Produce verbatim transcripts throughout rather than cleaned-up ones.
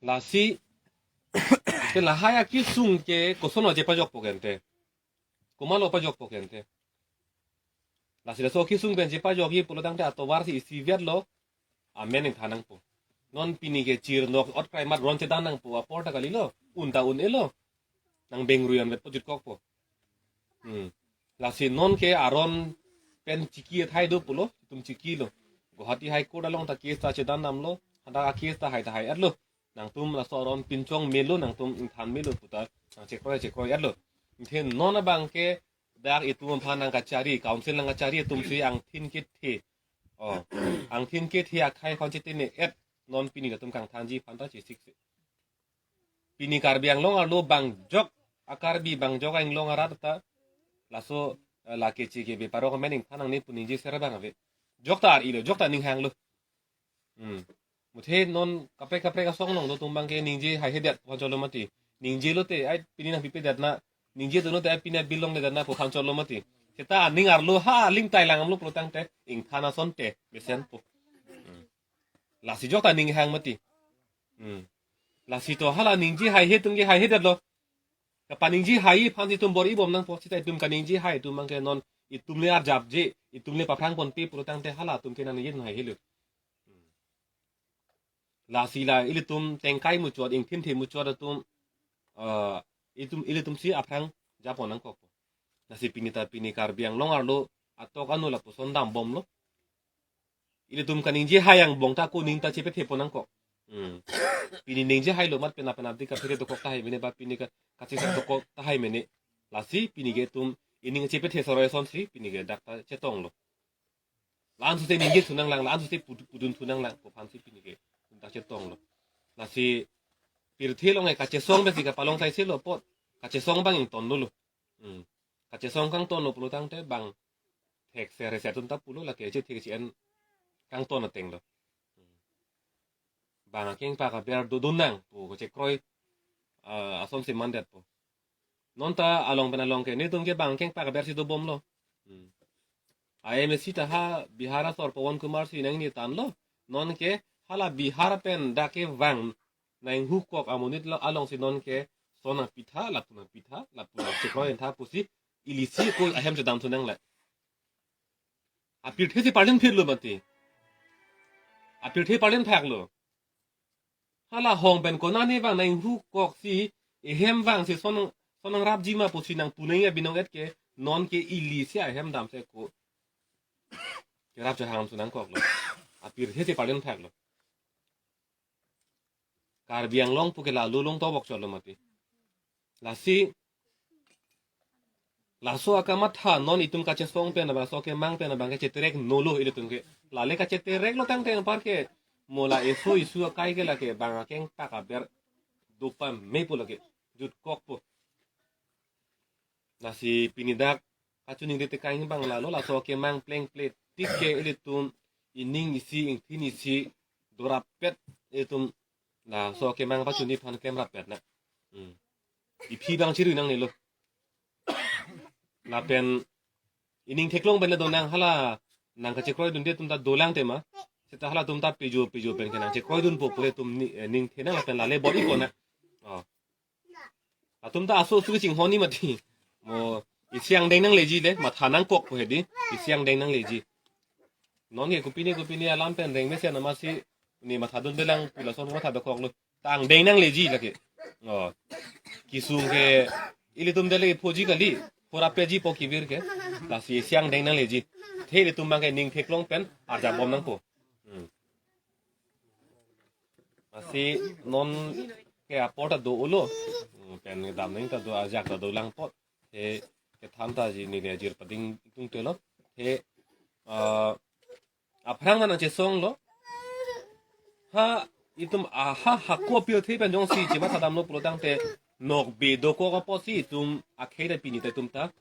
Lasi, te lahai akesung ke koson lo chepajokpo ke ante. Komatlo pajokpo ke ante. Lasi laso akesung pen chepajokji pulotangte atovar si isivet lo. Amen ingthan nangpo. Non pini ke chirnok ot krai mat ron chedan nangpo apor ta kalilo. Un ta un-elo. Nang bengruyan vetpo jutkokpo. Hmm. Lasi non ke aron pen chiki athai do pulo, itum chikilo. Guwahati High Court along ta case ta chedan damlo, hadak a case ta hai ta hai-etlo. Nangtum laso aron pinchong melo, nangtum ingthan melo puta, nang chekroi chekroi-etlo. Inthe non abang ke dak itum aphan nang kachari, council nang kachari atum si angthin kethe. Oh, angthin kethe akhai khon chetene-et non pini latum kangthanji aphan ta chesik se. Pini Karbi Anglong arlo bangjok, a Karbi bangjok anglong arat ta, laso, eh, lake chike be parok amen ingthan nangne pu ningje ser abang ave. Jokta ar-ilo, jokta ninghanglo. Hmm. Muthe non kaprek kaprek asong along do atum abang ke ningje haihedet aphan cholo mati. Ningje lote ai pini nangpipedet na, ningje do lote ai pini bill longledet na pu aphan cholo mati. Seta aning arlo ha aling tai lang amlo pulotangte ingthan asonte mesenpo. Hmm. Lasi jokta ninghang mati. Hmm. Lasi to hala ningje haihe atum ke haihedetlo. Kapaningje hai aphan si itum bor-ibom nangpo, seta itum kaningje hai atum abang ke non itum le arjapje, itum le paphrang ponpe pulotangte hala atum ke nang ningje hai helo. Lasi la ilitum tengkai muchot, ingthinthe muchot atum, eh, itum ilitum si aphrang japon nangkokpo. Lasi pini ta pini Karbi Anglong arlo atok anu lapuson dambomlo. Ilitum kaningje hai angbong ta ko ning ta chepethepon nangkok. Hmm. Pini ningje hailo mat penap penap di kaphere dokok tahai mene ba pini ka kachesong dokok tahai mene. Lasi pini ke itum ining chepethe soroi asonsi pini ke dak ta chetonglo. La-an suse ningje thu nanglang, la-an suse pud- pudun thu nanglang pu aphan si pini ke itum dak chetonglo. Lasi pirthe along ke kachesong pensi kapalong saiselo apot kachesong abang ingtonlo. Hmm. Kachesong kangtonlo pulotangte bang thekser reser atum ta pulo lake chethek che-en kangton atenglo. Bang akengpak aber do dun nang pu kachekroi, ah, asonsi mandetpo. Non ta along pen along ke netum ke bang akengpak aber si dobomlo. Hmm. A MAC ta ha Bihar asor Pawan Kumar si nangni tanlo. Non ke hala Bihar pen dak kevang nang hukok amonit lo along si non ke son nangpitha, lapu nangpitha, lapu nangchekroi tha pusi ilisi ko ahem chedam thu nangle. Apirthe si parlin phitlo mati. Apirthe parlin phaklo. Hala hong pen konane vang nang hukok si ehem vang si son nang, son nangrapji ma pusi nangpu nang ya binong-et ke non ke ilisi ahem damse ko kerap chehang thu nangkoklo. Apirthe si parlin phaklo. Karbi Anglong pu ke la lulung tobok cholo mati. Lasi laso akamatha non itum kachesong pen abang, laso kemang pen abang ke cheterek nolo ilitum ke. Lale kachetereklo tangte anpar ke mo la eso isu akai ke lake bang akengpak aber dopame pu lake jutkokpo. Lasi pini dak kachiningri tekang abang lalo laso kemang plengple tik ke ilitum ining isi ingthin isi dorapet ilitum laso kemang pachini aphan klemrapet na. Hmm. Iphi abang chiri nangnelo. Lapen ining theklong pen le donang hala nang kachekroidunde atum ta dolang tema. Seta hala atum ta pejo pejo pen ke nangchekroidunpo pule atum ni, eh, ningthe nang lapen lale bor-ipo na. Oh. Atum ta aso aso kachinghon ni mati. Mo isi angdeng nangleji le, matha nangkokpo hedi. Isi angdeng nangleji. Non ke kopine kopine alam pen reng mesen amatsi ne mathadunde lang pu lason matha dokoklo. Ta angdeng nangleji lake. Oh. Kesung ke ilitum dele phoji kali. Pura peji po kevir ke. Lasi isi angdeng nangleji. The ilitum abang ke ning theklong pen arjapbom nangpo. Hmm. Lasi non ke apor ta do-olo. Hmm, pen dam nang ta do ajak ta dolang apot. He kethan ta ji ni le ajir pading itung telo. He, ah, aphrang nangchesonglo. Ha itum aha hako pirthe pen jongsi chemathadamlo pulotangte nokbe dokok apotsi itum akhei ta pini ta itum ta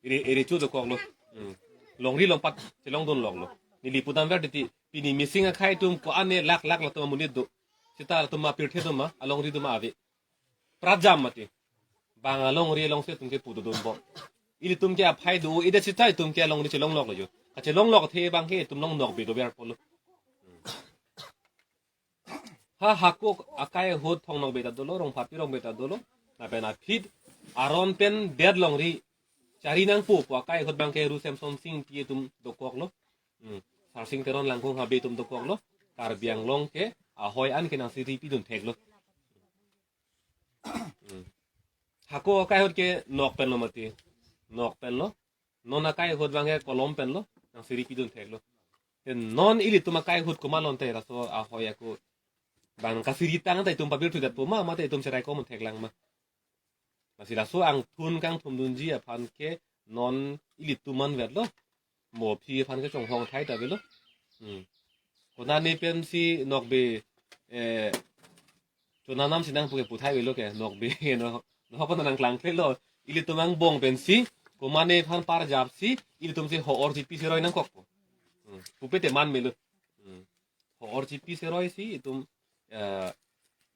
ere ere chu dokoklo. Hmm. Longri longpat chelongdun loklo. Neli pudam ver titi pini missing akhei atum ko-an ne lakh lakh latum amonit do. Seta latum apirthe do ma, alongri do ma ave. Prat jam mati. Bang alongri alongso itum ke pudodunbom. Ilitum ke aphai do, ida seta itum ke alongri chelongloklo jo. Kachelonglok athe abang ke itum long nokbe doverpolo. Hmm. Ha hako akai ahut Thong Nokbe ta dolo, Rongpharpi Rongbe ta dolo. Lapen aphi aron pen det longri chari nangpo pu akai ahut abangke Ru Semson Sing Ingti atum dokoklo. Hmm. Sarsing Teron Langkung Habe atum dokoklo. Karbi Anglong ke ahoi an ke nangsi ri pidun theklo. Hmm. Hako akai ahut ke nok penlo mati. Nok penlo. Non akai ahut abangke Kolom penlo. Nangsi ri pidun theklo. Te non ilitum akai ahut komat lo ante laso ahoi ako. Bang nangkasi ri tang ta itum pabirthu detpo ma, mate itum cherai kom theklang ma. Lasi laso angthun kangthumdunji aphan ke non ilitum anvetlo. Mo aphi aphan ke chonghong thai ta avelo. Hmm. Konane pensi Nokbe, eh, chonanam si nangpu ke puthai avelo ke Nokbe no, no ko nangklangkle lo. Ilitum angbong pensi, komatne aphan parjapsi, ilitum si ho-or chipi seroi nangkokpo. Hmm. Pupe te man melo. Hmm. Ho-or chipi seroi si itum, eh,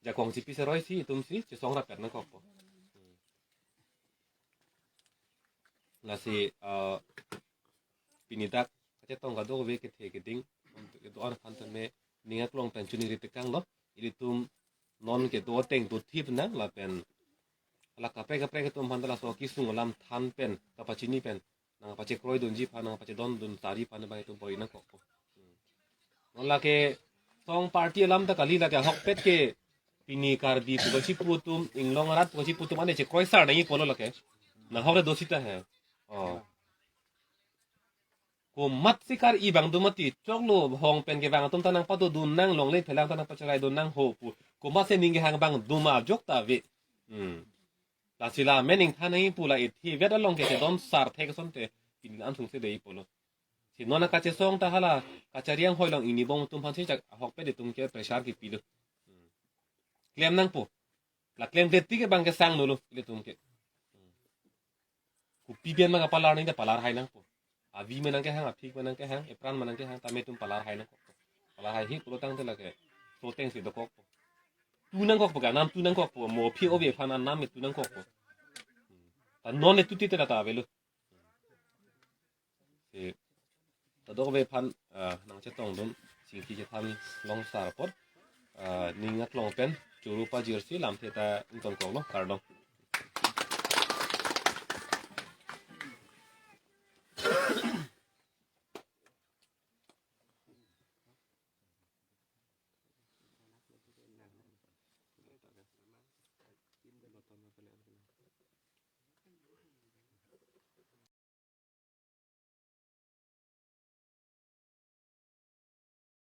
jakong chipi seroi si itum si chesong rapet nangkokpo. Hmm. Lasi, eh, pini dak kachetong kadokave kethe keding, kedo-an aphan tame ning aklong pen choningri tekanglo, ilitum non kedo ateng dothip nang lapen hala kaprek kaprek atum aphan ta laso kesung alam than pen kapachini pen nangpachekroi dunji aphan, nangpachedondun tari aphan abang itum pori nangkokpo. Non lake song party alam ta kali, lake ahokpet ke pini Karbi pu kachipu atum, inglong arat pu kachipu atum ane chekroi sar nangji pulo lake. Nahok le do sita he. Oh. Komatsi kar-i abang do mati, choklo hong pen kevang atum ta nangpadodun nang, longle phelang ta nangpacheraidun nang ho pu. Komatsi ning kehang abang do ma ajok ta ave. Hmm. Lasi la mening than nangji pu la ithi vet along ke kedon sar thek asonte pini an sungse dei pulo. Si non kachesong ta hala kachari anghoi along inibong atum aphan si chak ahokpet itum ke pressure kepilo. Hmm. Klem nangpo. La klemkle tik ke abang kesang dolo ilitum ke. Hmm. Kopi pen ma kapalar nangji ta palar hai nangpo. Avi ma nangkehang, aphik ma nangkehang, epran ma nangkehang, tame itum palar hai nangkokpo. Palar hai hi pulo tangte lake so ateng si dokokpo. Tu nangkokpo, kanam tu nangkokpo, mo aphi ove aphan anam tu nangkokpo. Hmm. Ta non le tu ti te ta avelo. Si, kadokave aphan, ah, nangchetongdun, chingki chethan long sar apot, ah, ning aklong pen churu pajirsi lamthe ta ingtonkoklo, kardom.